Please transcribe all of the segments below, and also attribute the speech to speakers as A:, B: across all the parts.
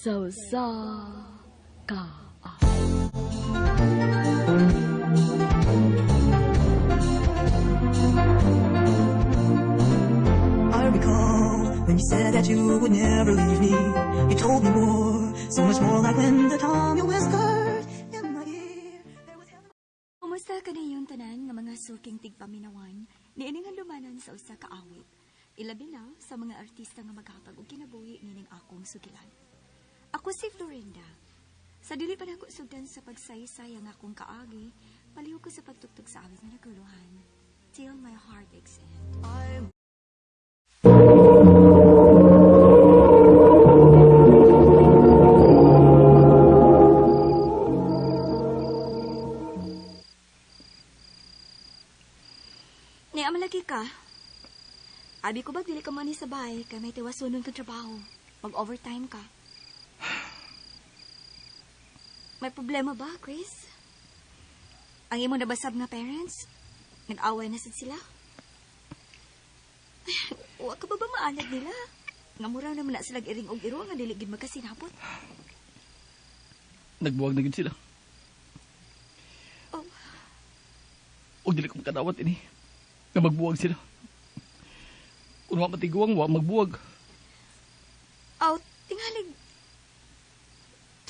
A: Sa usa ka
B: I recall when you said that you would never leave me. You told me more, so much more, like when the time you whispered in my ear. There was heaven.
C: Kumusta kaninyong tanan nga mga suking tigpaminawan niining handumanan sa usa ka awit. Ilabi na sa mga artista nga maghatag og kinabuhi nining akong sugilan. Ako si Florinda. Sa dili pa nako sugdan sa pagsaysay ang akong kaagi, palihog ko sa pagtugtog sa awit nga naguluhan. Till My Heart Aches End. Ni amalagi ka. Abi ko ba dili ka man ni sa bahay kay may tiwasunon kang trabaho. Mag-overtime ka. May problema ba, Chris? Ang imo nabasab nga parents? Nag-away na sad sila? Wa ka ba ba maalad nila? Nga mura naman na sila iring og iro nga dili gid magkasinabot.
D: Nagbuwag na gid sila.
C: Oh.
D: Og dili ko makadawat ini. Nga magbuwag sila. Kung wa matiguang, wa magbuwag.
C: Aw, tingalig.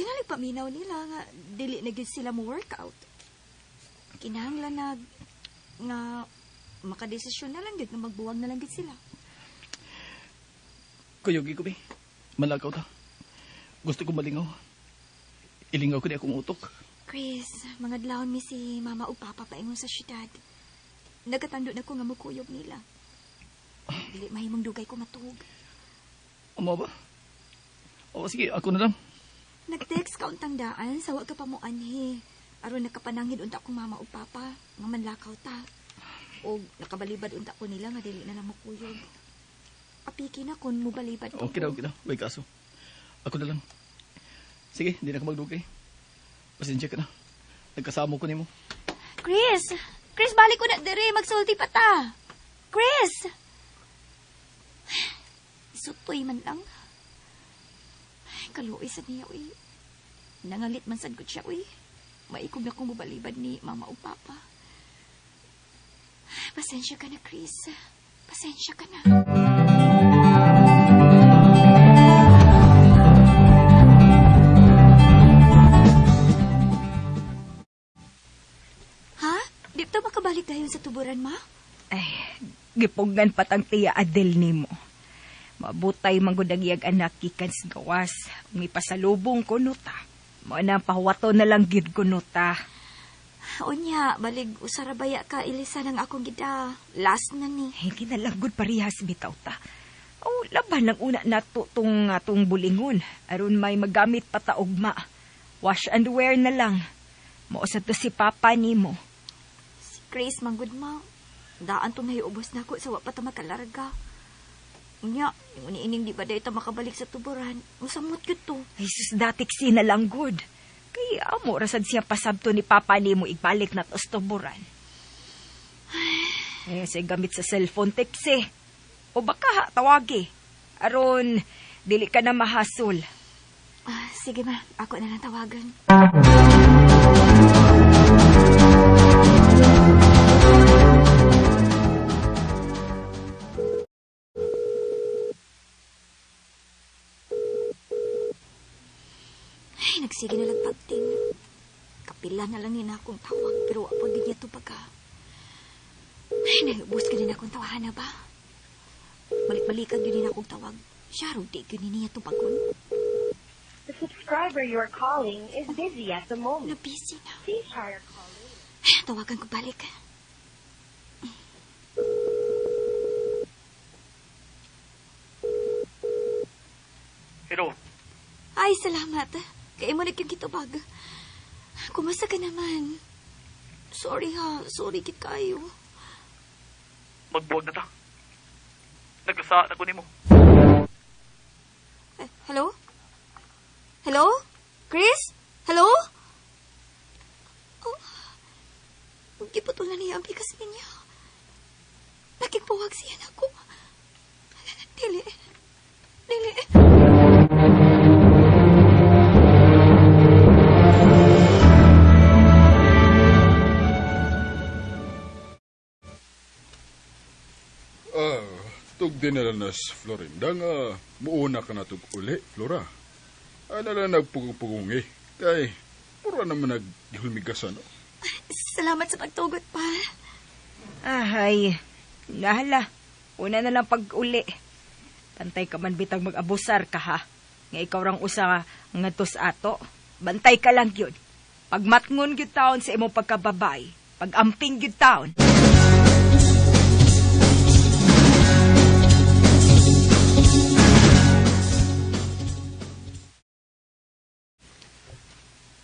C: Tingalig paminaw nila nga dili na gid sila mo workout. Kinahanglan na nga makadesisyon na lang gid nga magbuwag na lang gid sila.
D: Kuyugi ko, bi. Malakaw ta. Gusto ko malingaw. Ilingaw ko ni akong utok.
C: Chris, mga dlawon mi si mama ug papa paingon sa syudad. Nagatando na ko nga mukuyog nila. Dili mahimong dugay ko matuog.
D: Amo ba? O sige, ako na lang.
C: Nag-text ka untang daan sa wa ka pa mo anhi. Aron nakapanangid unta akong mama ug papa nga manlakaw ta. Og nakabalibad unta ko nila nga dili na lang mukuyog. Apiki na kun mobalibad ko.
D: Okay na, okay na. May kaso. Ako na lang. Sige, hindi na ako magdugay. Pasensya ka na. Nagkasamo ko nimo.
C: Chris! Chris, balik ko na diri. Magsulti pa ta. Chris! Sutoy man lang. Ay, kaluoy sa niya, uy. Nangalit man sad ko siya, uy. Maikog na kong mobalibad ni mama o papa. Pasensya ka na, Chris. Pasensya ka na. Ha? Di ta makabalik dayon sa tuburan, ma?
E: Ay, gipugnan patang tiya Adel nimo. Mabutay manggudagiyag anak gikan sa gawas. May pasalubong ko no ta. Mao na pahuwato na lang gid ko no ta.
C: Unya, balig usarabaya ka ilisa ng akong gida. Last na ni.
E: Ay, kinalangod parehas bitaw ta. O, laban lang una nato tong atong bulingon. Aron may magamit pa ta ugma. Wash and wear na lang. Mao sa to si papa nimo.
C: Si Chris manggod ma. Daan tong nahiubos na ko sa wa pa ta makalarga. Unya, yung uniining di ba dahil ta makabalik sa tuburan? Musamot gyud to.
E: Ay, sus, datik sinalanggod. Kay amo rasad siya pasabto ni papa nimo ibalik na to sa tuburan. Eh, say gamit sa cellphone text eh. O baka tawagi. Aron, dili ka na mahasol.
C: Ah, sige ma, ako na lang tawagan. Ay, nagsige na lang pagting. Kapila na lang nina akong tawag, pero wa pa gid niya tupag ka. Ay, naubos ka din akong tawahan na ba? Balik-balikan yun din akong tawag. Siya ro, di yun niya tupagon.
F: The subscriber you are calling is busy at the moment.
C: Na-busy na.
F: Please try your call later.
C: Ay, tawagan ko balik.
D: Hello.
C: Ay, salamat. Kaya mo nagkikitubag. Kumusta ka naman? Sorry ha. Sorry kit kayo.
D: Magbuwag na ta. Nagkasaan ako nimo.
C: Eh, hello? Hello? Chris? Hello? Oh, giputol na niya ang pikas niya. Nakigpuwag siya nako. Dili. Dili.
G: Swerte na lang nas, Florinda, nga muuna ka na uli, Flora. Ano na nagpugong-pugong eh. Kay, pura naman naghulmigasan. No?
C: Salamat sa pagtugot pa.
E: Ahay, nahala. Una na lang pag-uli. Bantay ka man bitang mag-abusar ka ha. Nga ikaw rang usa nga tos ato. Bantay ka lang yun. Pagmatngon gyud taon sa imong pagkababay. Pag-amping gyud taon.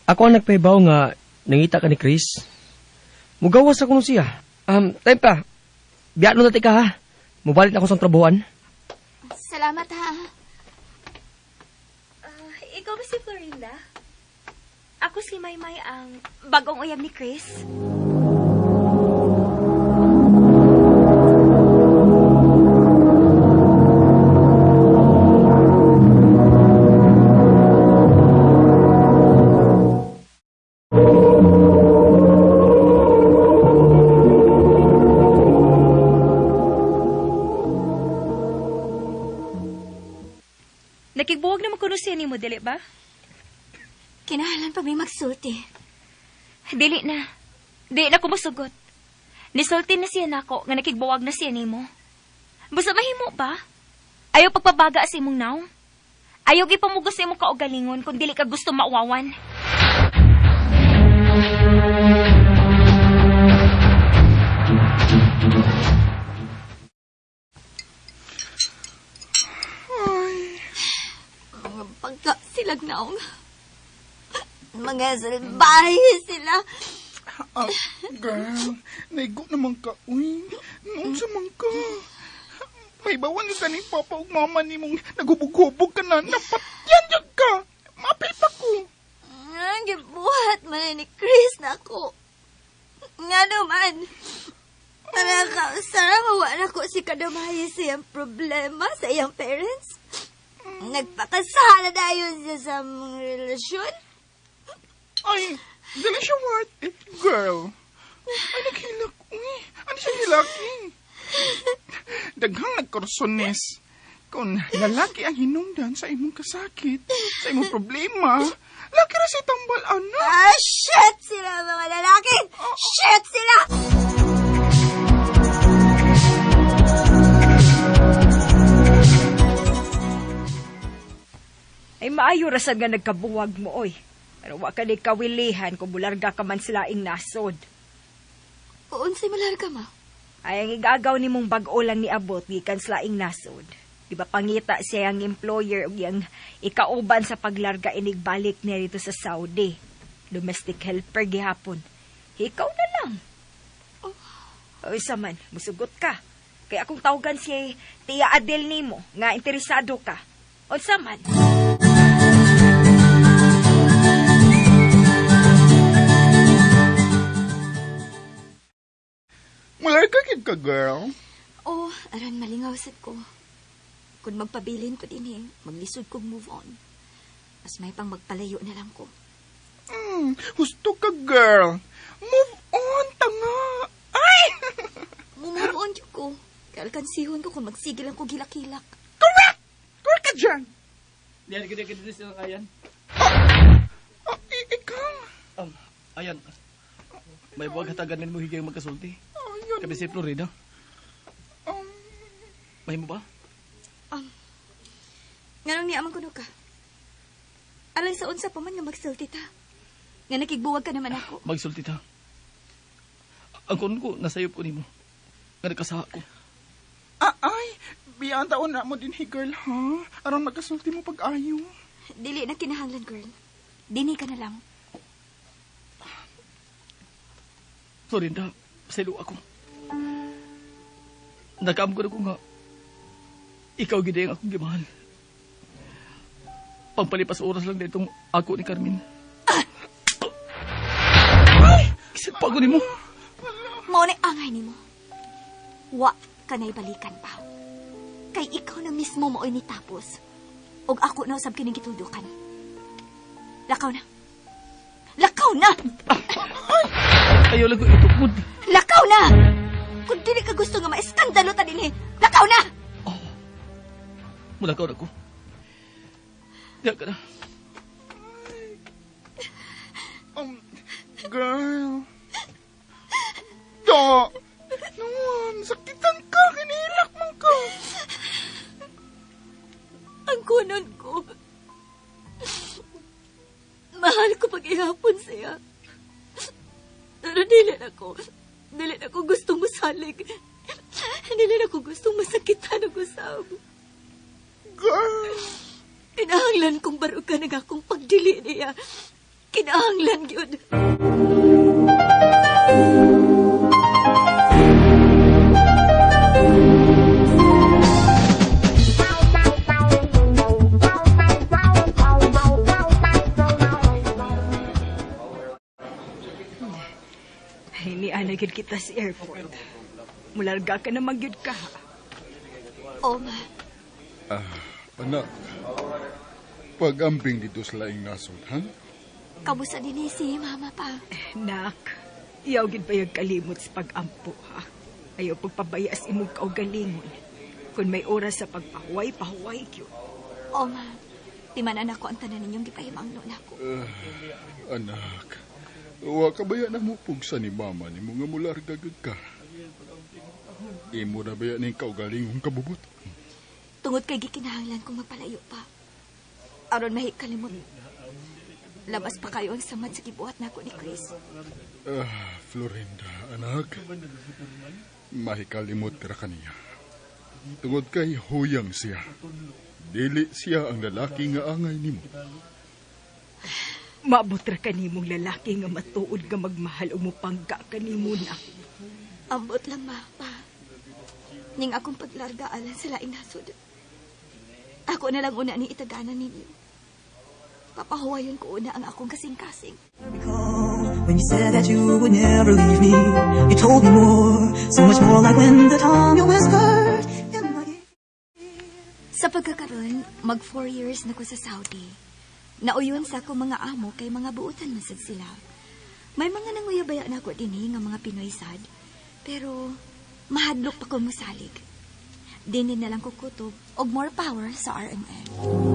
H: Ako ang nagpahibaw nga nangita ka ni Chris. Mugawas ako nun siya. Time pa. Biyak nun natin ka ha. Mubalik na ako sa trabuhan.
C: Salamat ha. Ikaw ba si Florinda? Ako si Maymay ang bagong uyab ni Chris.
E: Nakigbuwag naman kuno siya nimo, dili ba?
C: Kinahalan pa may magsulti.
I: Dili na. Dili na ko mosugot. Nisulti na siya nako nga nakigbuwag na siya nimo. Basta mahimo ba? Ayaw pagpabaga sa imong naong. Ayaw gipamugos sa imong kaugalingon kung dili ka gusto mauwawan.
C: Mga pagka silag naong. Mga salbahe sila.
J: Girl, naigo naman ka, uy. Noon sa man ka. May bawan ka ni papa ug mama ni mong naghubog-hubog ka na. Napatyan yun ka. Mapil pa ko.
C: Ang gibuhat man ni Chris na ako. Nga naman. Nakakausara, wala ko si kadamayo sa iyang problema sa iyang parents. Nagpakasala dayon siya sa mga relasyon.
J: Ay, dili siya worth it, girl. Ay, naghilak. Uy, ano siya hilaki? Daghang nagkorsones. Kung lalaki ang hinungdan sa imong kasakit, sa imong problema, laki ra si tambal, anak.
C: Ah, shit sila mga lalaki! Shit sila!
E: Ay maayo rasad nga nagkabuwag mo, oy. Pero wa ka ni kawilihan kung bularga ka man sila ing nasod.
C: Unsay malarga, ma?
E: Ay, ang igagaw ni mong bag-o lang ni abot gikan sa laing nasod. Di ba pangita siya ang employer ug iyang ikauban sa paglarga inigbalik niya dito sa Saudi. Domestic helper gihapon. Ikaw na lang. Oh. O isa man, musugot ka. Kaya akong tawagan si Tia Adel nimo nga interesado ka. Unsa man?
J: Malarga kid ka, girl.
C: Oh, aran malingaw sad ko. Kung magpabilin ko din eh, maglisod kong move on. Mas may pang magpalayo na lang ko.
J: Husto ka, girl. Move on, tanga. Ay!
C: Move on yun ko. Kaya alkansihon ko kung magsigil lang ko gilak-hilak.
J: Correct! Correct ka dyan!
D: Diyan, gede, gede, sila ayan.
J: Ikaw?
D: Ayan. May buwag hatagan mo higay magkasulti. Kami si Florida. Mahimo ba?
C: Nganong niya amang kuno ka? Alang sa unsa pa man nga magsulti ta. Nga nakigbuwag ka naman ako.
D: Magsulti ta. Ang kuno ko, nasayop ko nimo. Nga nagkasaha ko.
J: Ay, biyaan taon na mo din, hey girl, ha? Aron magkasulti mo pag-ayo.
C: Dili na kinahanglan, girl. Dini ka na lang.
D: Florinda, pasaylo ako. Nakaam ko na ko nga, ikaw gid ang akong gimahal. Pagpalipas oras lang ditong ako ni Carmen. Ay! Kisip pa ko nimo.
C: Mao ni angay nimo. Wa ka na'y balikan pa. Kay ikaw na mismo mao'y nitapos. Og ako na usab kining gituldukan. Lakaw na. Lakaw na!
D: Ayaw lang ko itukod.
C: Lakaw na! Kung dili ka gusto nga maiskandalo ta dinhi, lakaw na!
D: Oh. Mulakaw na ko. Diya ka na.
J: Girl. Da! Naman, sakitan ka, kinilak man ka.
C: Ang kunon ko. Mahal ko pag-ihapon siya. Pero dili na ko. Dili na ko gustong musalig. Dili na ko gustong masakitan og usab.
J: Girl!
C: Kinahanglan kong barugan ang akong pagdili niya. Kinahanglan gyud.
E: Ay, niana gyud kita sa airport. Mularga ka na magyud ka.
C: Oh, ma.
G: Anak, pag-amping dito sa laing nasod, ha?
C: Kamusta din si mama pa?
E: Nak, iyaw gid ba yung kalimot sa pag-ampo, ha? Ayaw pagpabaya sa imong kaugalingon. Kung may oras sa pagpahuway, pahuway gyud.
C: Oh, ma. Timanan ako ang tanan ninyong gipahimangno nako.
G: Anak, wa ka ba yan mo pugsa ni mama ni mga mularga gud ka? Imo na ba yan ning kaugalingong kabubot?
C: Tungod kay gikinahanglan kong magpalayo pa. Aron mahikalimot. Labas pa kayo ang samad sa gibuhat nako ni Chris.
G: Florinda, anak. Mahikalimot ra kaniya. Tungod kay huyang siya. Dili siya ang lalaki nga angay nimo.
E: Maabot ra kanimong lalaki nga matuod nga magmahal o mupangga kanimo na.
C: Ambot lang, ma, pa. Ning akong paglarga alang sa laing nasod. Ako na lang una ni itaganan ninyo. Papahuwayon ko una ang akong kasing-kasing.
B: When you said that you would never leave me, you told me more, so much more, like when the time you whispered in my ear.
C: Sa pagkakaroon, mag 4 years na ko sa Saudi. Nauyon sa akong mga amo kay mga buutan man sad sila. May mga nanguyabaya na ako dinhi nga mga Pinoy sad, pero mahadlok pa ko mosalig. Dinin na lang ko kutob og more power sa RMN.